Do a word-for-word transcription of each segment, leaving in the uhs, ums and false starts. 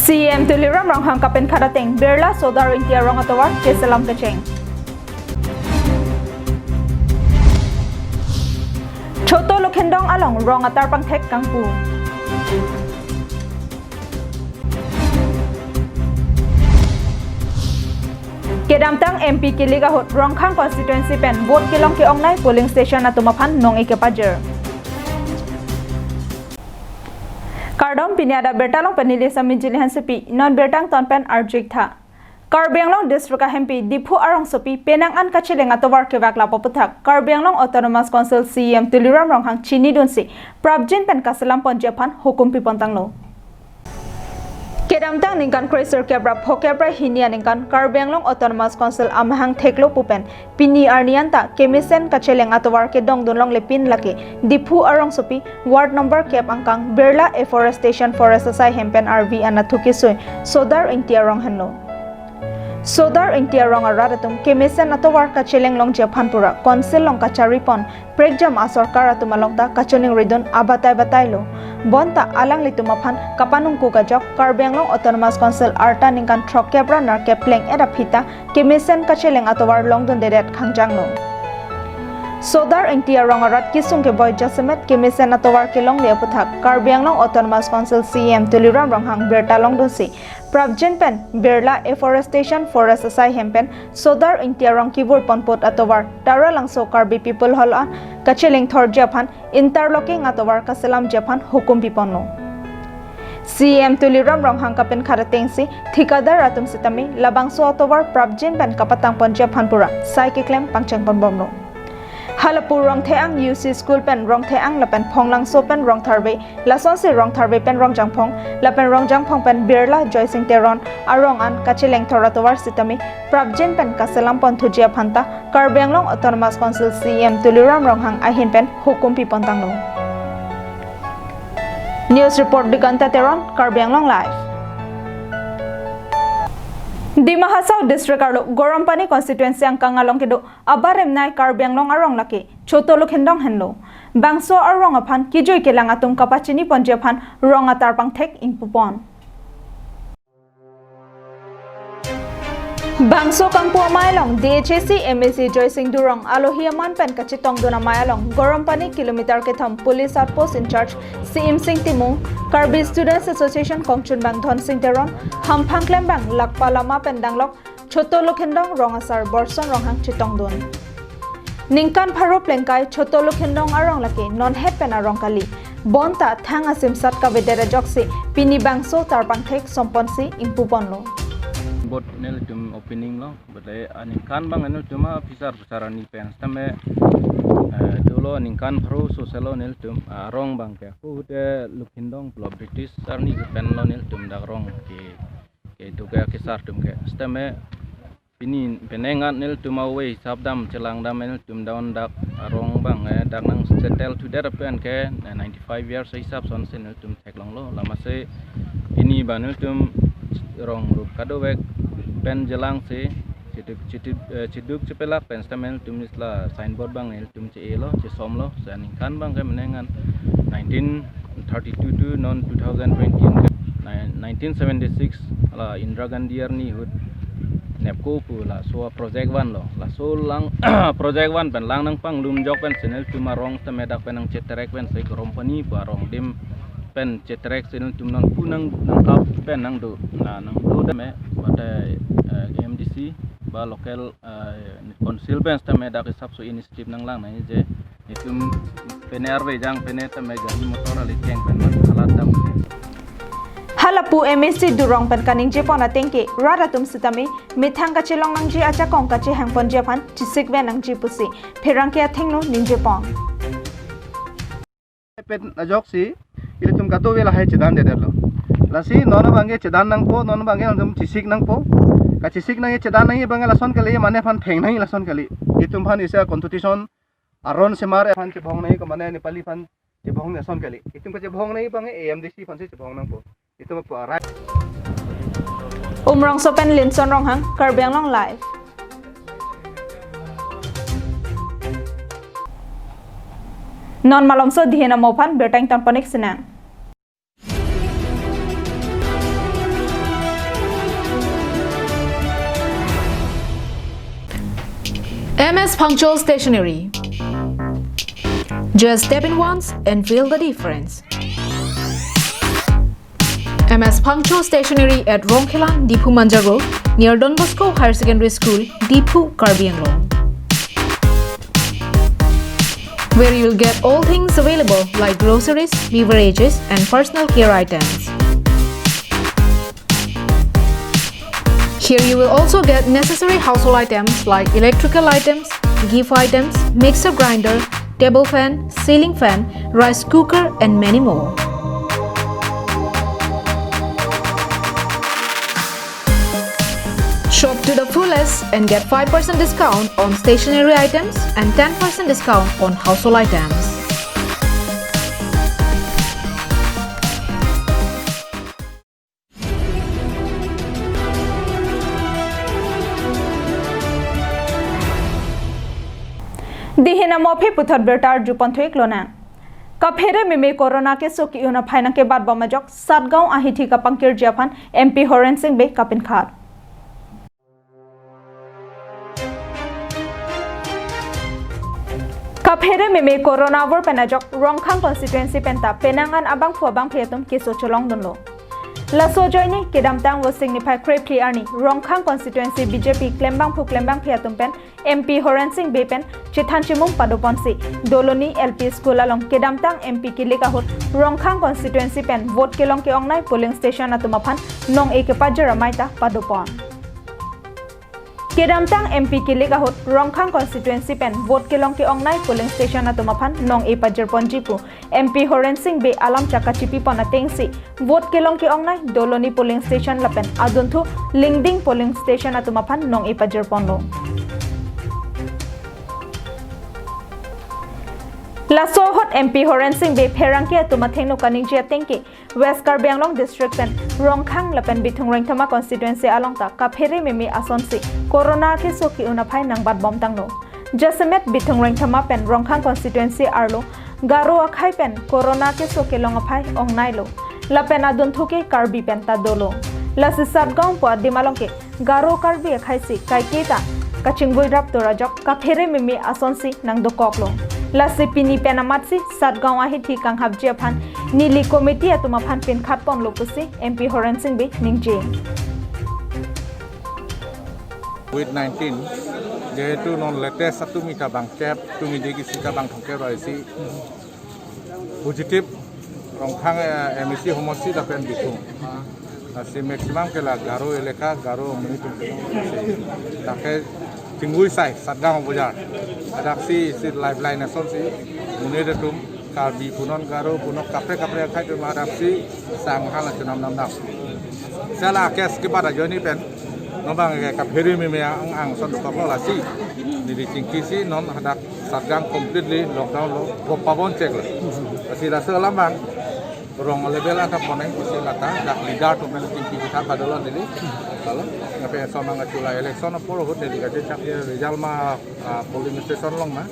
C E M Tuliram Ronghang kapinkhar ateng Birla Sodar Ingti arong atovar keselam kecheng. Choto Lokhindong along rong atar pangthek kangpu. Kedamtang M P kilik ahut Rongkhang constituency pen vote kelong ke-ongnei polling station atum aphan nong-e kepajir. Kardom, pini adap birta along pen neli Sami Jili Hansepi, non birta angton pen arju-ik tha. Karbi Anglong District ahempi Diphu arongsopi penang an kacheleng atovar kevak lapu aputhak Karbi Anglong Autonomous Council C E M Tuliram Ronghang chinidunsi prapjin pen kaselam ponji aphan hukum pipon tanglo. Kedamtang ningkan kre-sirkep ra phokep ra hini aningkan Karbi Anglong Autonomous Council amahang theklo pu pen pini arni anta kemesen kacheleng atovar kedongdun longle pin lake Diphu arongsopi ward number kep angkang Birla Afforestation Forest asai hem pen arvi anatthu kesui Sodar Ingti arong henlo. Sodar Ingti arong arat atum kemesen atovar kacheleng longji aphan pura council along kacharipon prekjam asorkar atum along ta kachoningridun abatai batailo. Bonta alanglitum aphan kapanongkok ajok Karbi Anglong Autonomous Council arta ningkan throkkep ra nerkep pleng-et aphi ta kemesen kacheleng atovar longdundedet khangjanglo. Sodar Ingti arong arat kesung keboi jasemet kemesen atovar kelongle aputhak Karbi Anglong Autonomous Council C E M Tuliram Ronghang birta longdunsi prapjin pen Birla Afforestation Forest asai hem pen Sodar Ingti arong kevur ponput atovar Taralangso Karbi People Hall an kacheleng thorji aphan interlocking atovar kaselamji aphan hukum piponlo. C E M Tuliram Ronghang kapinkhar atengsi thikadar atum sitame labangso atovar prapjin pen kapatang ponji aphan pura sai keklem pangcheng ponbomlo. Halapu Rongtheang U C School pen Rongtheang lapen Phonglangso pen Rongtharve, lasonsi Rongtharve pen Rongjangphong, lapen Rongjangphong pen Birla Joysing Teron arong an kacheleng thor atovar sitame prapjin pen kaselam ponthuji aphan ta Karbi Anglong Autonomous Council C E M Tuliram Ronghang ahin pen hukum pipon tanglo. News report Diganta Teron, Karbi Anglong Live. Dima Hasao District arlo Gorompani constituency angkang along kedo abaremnei Karbi Anglong arong lake Choto Lokhindong henlo. Bangso arong aphan kejui kelang atum kapachini ponji aphan rong atar pangthek ingpupon. Bangso kangpu amei along D H A C M A C Joysing Teron alohi aman pen kachetongdun amei along Gorompani kilometer kethom police outpost in charge C M Sing Timung, Karbi Students Association kongchunbang Dhonsing Teron, hamphang klembang lakpa lama pen danglok Choto Lokhindong rong asar Borson Ronghang chetongdun. Ningkan pharo plengkai Choto Lokhindong arong lake non het pen arong kali. Bonta thang asimsat kavedet ajoksi pini bangso tar pangthek somponsi ingpuponlo. Bot nelitum opening lo, bot le aningkan bang nelitum a pisar pisar ani pen sitame, eh, dolo ningkan pharo soselo nelitum arong bang ke. Ako hute Lokhindong pulo British arni ke pen lo nelitum dak rong ke, ke duga kesar atum ke. Sitame pini penang an nelitum ave hisap dam chelang dam nelitum down dak arong bang, eh, dak nang settle thudet pen ke, eh, ninety-five years hisap sonsi nelitum theklonglo. Lama se pini ba nelitum rong rup kadovek pen chelangsi cheduk cheduk, eh, cheduk chepelak pen sitame nelitum isla signboard bang nelitum che-elo, chesomlo. Sa ningkan bang ke menengan nineteen thirty-two to non two thousand twenty ke, nine-, nineteen seventy-six la Indira Gandhi arni ahut NEEPCO pu laso project vanlo. Laso lang project van pen lang nangpanglum jok pensi nelitum arong sitame dak pen nangcheterek pensi Gorompani pu arong adim pen cheterek si nelitum nangpu nang nangkap pen nangdo. Na nangdo dame bate, eh, A M D C ba local, eh, council pen sitame dak hisap so initiative nanglang nai je itum pene arve jang pene tame gari motor ale keng pen man halat dam. Halapu M A C Teron pen kaningjepon ateng ke rat atum sitame methang kachelong nangji ajakong kachehang ponji aphan chesikve nangji pusi pherangke athengno ningjepon. Pen ajoksi ilitum kadokave lahai chedandedetlo. Lasi non abang ke chedan nangpo, non abang ke nangtum chesik nangpo. Kachesik nangji chedan nangji abang ke lason kali, mane aphan theng nangji lason kali. Itum aphan isi a-constitution aron semar aphan chebong nangji ko mane Nepali aphan chebong nangji lason kali. Itum kachebong nangji abang ke A M D C aphansi chebong nangpo. Itum apu arai. Umrongso pen Linson Ronghang, Karbi Anglong Live. Non malomso dihen amo aphan birta ingtonpon-ik sinang. M S Phangcho Stationery. Just step in once and feel the difference. M S Phangcho Stationery at Rongkhelan, Diphu Manjaro, near Don Bosco Higher Secondary School, Diphu, Karbi Anglong. Where you'll get all things available like groceries, beverages, and personal care items. Here you will also get necessary household items like electrical items, gift items, mixer grinder, table fan, ceiling fan, rice cooker, and many more. Shop to the fullest and get five percent discount on stationery items and ten percent discount on household items. Dihin amo aphi puthot birta arjupon thu-ik lonang. Kaphere meme corona keso ki-un aphai nangkebat bom ajok Satgaon ahithi kapangkirji aphan M P Horen Sing Bey kapinkhat. Kaphere meme corona avur pen ajok Rongkhang constituency penta penang an abangphu abangphi atum keso cholongdunlo. Laso ajoine kedamtang Vosik niphai krephli arni Rongkhang constituency B J P klembangphu klembangphi atum pen M P Horen Sing Bey pen chethan chimum padoponsi Doloni L P School along kedamtang M P kilik ahut Rongkhang constituency pen vote kelong ke-ongnei polling station atum aphan nong-e kepajir amei ta padopon. Kedamtang M P kilik ahut Rongkhang constituency pen vote kelong ke-ongnei polling station atum aphan nong-e pajirponji pu M P Horen Sing Bey alam chakachipipon atengsi vote kelong ke-ongnei Doloni polling station lapen adunthu Lingding polling station atum aphan nong-e pajirponlo. Laso ahut M P Horen Sing Bey pherangke atum athengno kaningje atengke West Karbi Anglong District pen Rongkhang lapen Bithung Rengthama constituency along ta kaphere meme asonsi corona keso ki-un aphai nangbat bomtanglo. Jasemet Bithung Rengthama pen Rongkhang constituency arlo Garo akhei pen corona keso kelong aphai ongneilo. Lapen adunthu ke Karbi penta dolo. Lasi Satgaon pu adim along ke Garo Karbi akheisi kaiketa kachingvui raptur ajok kaphere meme asonsi nangdokoklo. Lasi pini pen amatsi Satgaon ahithi kanghapji aphan neli committee atum aphan pinkhatponlo pusi M P Horen Sing Bey ningje. Covid nineteen, jehetu non latest atum ita bang kep, tumi degi sita bang thongkep raisi positive Rongkhang, eh, M A C homosti lapen Bithung. Lasi maximum ke la Garo elaka, Garo muni tum. Lake chingvui sai Satgaon bojar. Hadaksi isi lifeline asonsi monit atum Karbi punon Garo punon kaprek kaprek akhei atum hadaksi sang hala chunam namdam. Sela case kebat ajoine pen non bang ke kaphere meme ang-ang ason dokoklo lasi. Neli chingkisi non hadak Satgaon completely lockdown lo, ko pabon chek lo. Lasi laso alam bang rong level anta poneng isi lata dak leader atum pen chingkisi tha padolo neli. Lalo ngape eson nangkachula election apor ahut neli kachechak result ma, ah, polling station along ma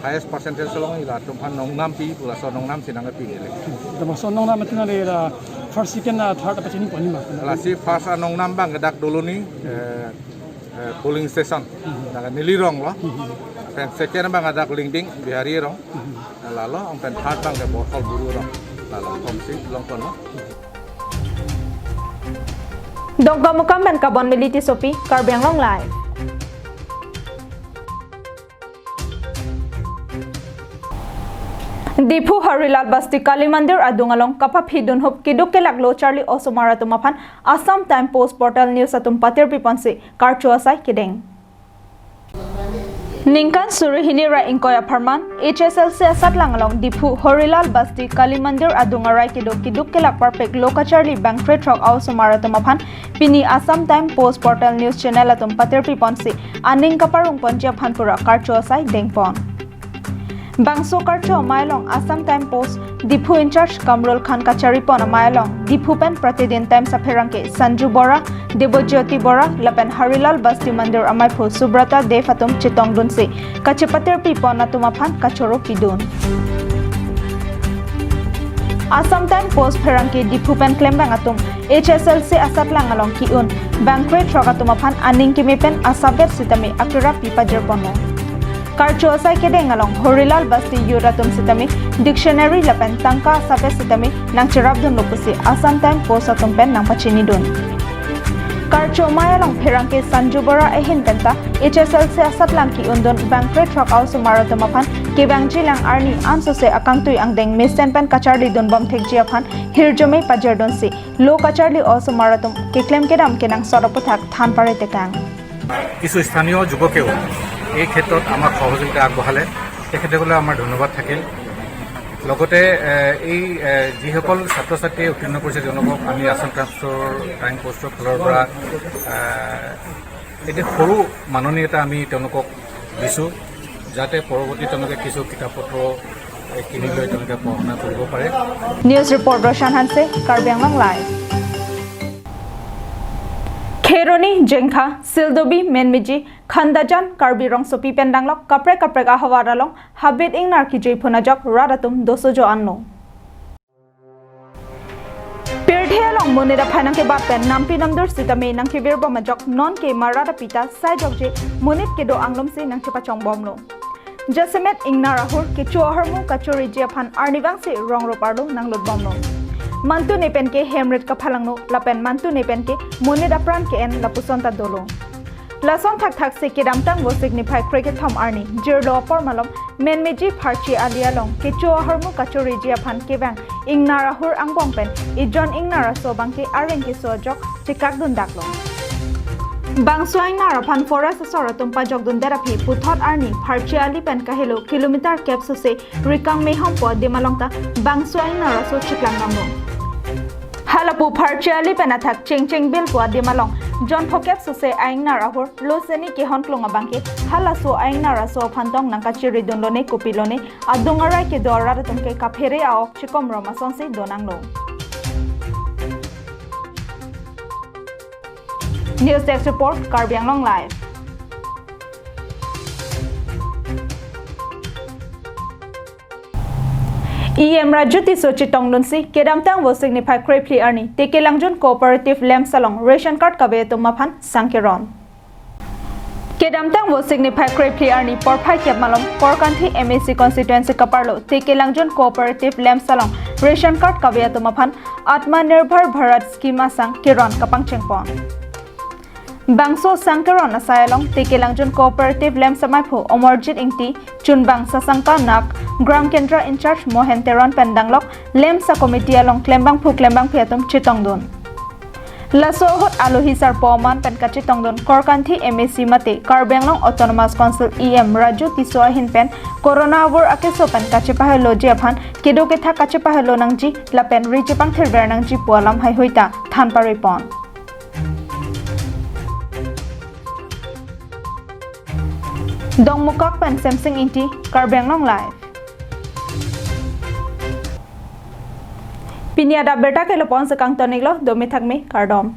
highest percentage along ila atum aphan nongnam pi pu laso nongnam si nangpi neli. Dama so nongnam itu nali la first, second, ah, third apa chini poni ma? Lasi first anongnam bang dak Doloni, eh, eh, polling station. Dak neli rong lo. Pen second bang dak Lingding Bihari rong. Lalo ong pen third bang ke Borsol Buru rong. Lalo komsi longpon lo. Dongkamukam pen Kabon Mili Tissopi, Karbi Anglong Live. Diphu Harilal Basti Kali Mandir adung along kapaphidun hup keduk kelak lo charli osomar atum aphan Assam Times Post Portal News atum patirpiponsi karcho asai kedeng. Ningkan suri hini ra ingkoi apharman H S L C asatlang along Diphu Harilal Basti Kali Mandir adung arai kedo keduk kelak parpik lo kacharli bangkre throk a-osomar atum aphan pini Assam Times Post Portal News Channel atum patirpiponsi aning kaparungponji aphan pura karcho asai dengpon. Bangso karcho amei along Assam Times Post Diphu in-charge Kamrul Khan kacharipon amei along Diphu pen Pratidin Times apherangke Sanju Bora, Debojyoti Bora lapen Harilal Basti Mandir ameiphu Subrata Dev atum chetongdunsi kachepatirpipon atum aphan kachoro pidun. Assam Times Post pherangke Diphu pen klembang atum H S L C asatlang along ki-un bangkre throk atum aphan aning keme pen asabet sitame akira pipajirponlo. Karcho asai kedeng along Horilal Basti youth atum sitame dictionary lapen tangka asap sitame nangcherapdunlo pusi Assam Times Post atum pen nangpachinidun. Karcho amei along pherangke Sanju Bora ahin penta H S L C asatlang ki-undun bangkre throk a-osomar atum aphan kevangjilang arni ansose akangtui angdeng mesen pen kacharlidunbom thekji aphan hirjume pajirdunsi lo kacharli osomar atum keklem kedam kenangsot aputhak than pare tekang. কিছু স্থানীয় যুৱকেও এই ক্ষেত্ৰত আমাক সহযোগিতা আগবঢ়ালে, তেখেতসকললৈ আমাৰ ধন্যবাদ থাকিল। লগতে এ, এই এ, যিসকল ছাত্ৰ ছাত্ৰীয়ে উত্তীৰ্ণ কৰিছে, তেওঁলোকক আমি আছাম টাইমছৰ টাইম পোষ্টৰ ফালৰ পৰা এ, এটি সৰু মাননি এটা আমি তেওঁলোকক দিছোঁ, যাতে পৰৱৰ্তী তেওঁলোকে কিছু কিতাপ পত্ৰ এ, কিনি লৈ তেওঁলোকে পঢ়া শুনা কৰিব পাৰে। News report Roshan Hanse, Karbi Anglong Live. Kheroni, Jengkha, Sildobi, Menmiji, Khandajan, Karbi Rongsopi pen danglok kaprek kaprek ahavar along habit ingnar kejui phun ajok rat atum dosojo anlo. Pirthe along monit aphai nangkebat pen nampi namdur sitame nangkevirbom ajok nonke marat apita saijokje monit kedo anglumsi nangchepachongbomlo. Jasemet ingnar ahur kecho ahormu kachoriji aphan arnivangsi rong ropar lo nanglutbomlo. Mantu ne penke hemrit kaphalangno lapen mantu ne penke monit apran ke-en lapuson ta dolo. Lason thakthak si kedamtang Vosik niphai krekethom arni jirlo apor malom Menmiji Pharchi Ali along kecho ahormu kachoriji aphan kevang ingnar ahur angbong pen ejon ingnar aso abangke areng keso ajok chekakdun daklo. Bangso ingnar aphan forest asor atum pajokdundet aphi puthot arni Pharchi Ali pen kahelo kilometer kep sose rikang mehom po adim along ta bangso ingnar aso chiklang damlo. Halapu Pharchi Ali pen athak Chengcheng Bil po adim along jon phokep sose a-ingnar ahur loseni kehon klung abangke halaso a-ingnar aso aphan tong nangkachiridunlone kopilone adung arai kedo arat atum ke kaphere a-ok chikomrom asonsi donanglo. News Desk Report, Karbi Anglong Live. E M Raju Tisso chetongdunsi kedamtang Vosik niphai krephli arni Tekelangjun Cooperative Lamps along ration card kave atum aphan sangkeron. Kedamtang Vosik niphai krephli arni porphai kep malom Korkanthi M A C constituency kaparlo Tekelangjun Cooperative Lamps along ration card kave atum aphan Atmanirbhar Bharat Scheme asang keron kapangchengpon. Bangso sangkeron asai along Tekelangjun Cooperative Lamps amaiphu Omorjit Ingti, chunbang Sasangka Nag, Gram Kendra in-charge Mohen Teron pen danglok Lamps a-committee along klembangphu klembangphi atum chetongdun. Laso ahut alohi sarpo aman pen kachetongdun Korkanthi M A C mate Karbi Anglong Autonomous Council E M Raju Tisso ahin pen corona avur akeso pen kachepaheloji aphan kedo kethak kachepahelonangji lapen ri chepangthirver nangji pu alam haihui ta than parepon. Dongmukak pen Semsing Ingti, Karbi Anglong Live. Pini adap abirta ke lapu-an si kangton-iklo, dome thakme, kardom.